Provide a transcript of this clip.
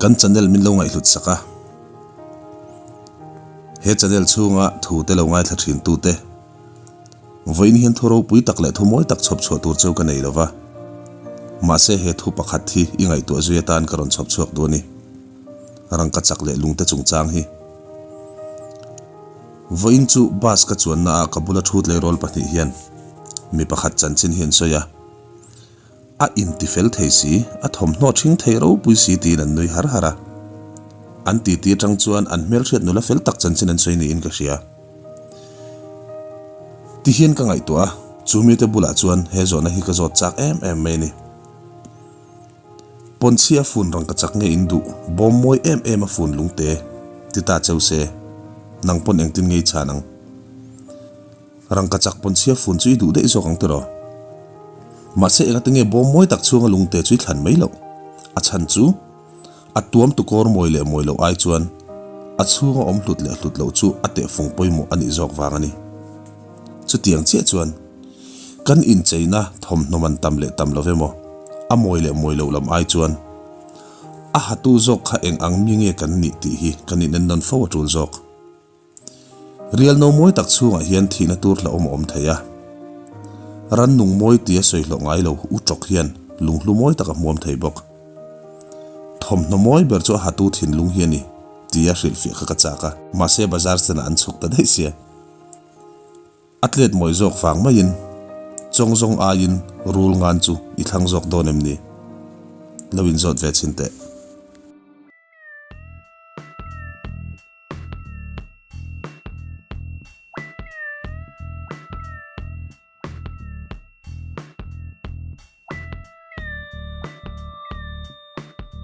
Kan channel min lo ngaihhlut sak a, he channel chhunga thu te lo ngaithla thin tu te, vawiin hian thu ropui tak leh thu mawi tak chhawp chhuah tur cheu ka nei lo va, mahse he thu pakhat hi i ngaihtuah zui atan ka rawn chhawp chhuak duh a ni. Rangka chak leh lungte chungchang hi. Vawiin chu bus ka chuanna ah ka bula thu tleirawl pahnih hian mi pakhat chanchin hi an sawi a. A intifel thei si, a thawmhnaw ṭhing thei ropui si tiin an nui har har a. An titi aṭang chuan an hmelhriat nula fel tak chanchin an sawi niin ka hria. Tihian ka ngaihtuah a, chu mite bulah chuan he zawhna hi ka zawt chak em em mai a ni. Pawnchhi a fun rang ka chak nge in duh, bawm mawi em em a fun lungte, ti ta cheu se, nang pawn engtin nge i chhan ang? Rangka chak pawn chhia fun chu i duh daih zawk ang tiraw? Mahse engate nge bawm mawi tak chhunga lungte chu i thlan mai loh? A chhan chu, a tuam tu kawr mawi leh mawi loh ai chuan a chhunga awm hlut leh hlut loh chu a tehfung pawimawh a nih zawk vang a ni. Chutiang chiah chuan, kan incheina thawmhnaw man tam leh tam lo emaw, a mawi leh mawi loh lam ai chuan a hatu zawk kha eng ang mi nge kan nih tih hi kan inennawn fo a tul zawk. Rial no mawi tak chhungah hian thihna tur hlauhawm a awm thei a. Rannung mawi tia sawi hlawh ngai lo u tawk hian lunghlu mawi tak a hmuam thei bawk. Thawmhnaw mawi ber chu a hatu thinlung hi a ni tia hrilhfiah kha ka chak a. Mahse bazar senah an chhuk ta daih sia. A tlet mawi zawk vang maiin chawng zawng aiin rul ngan chu i thlang zawk dawn em ni? Lo inzawt ve chhin teh.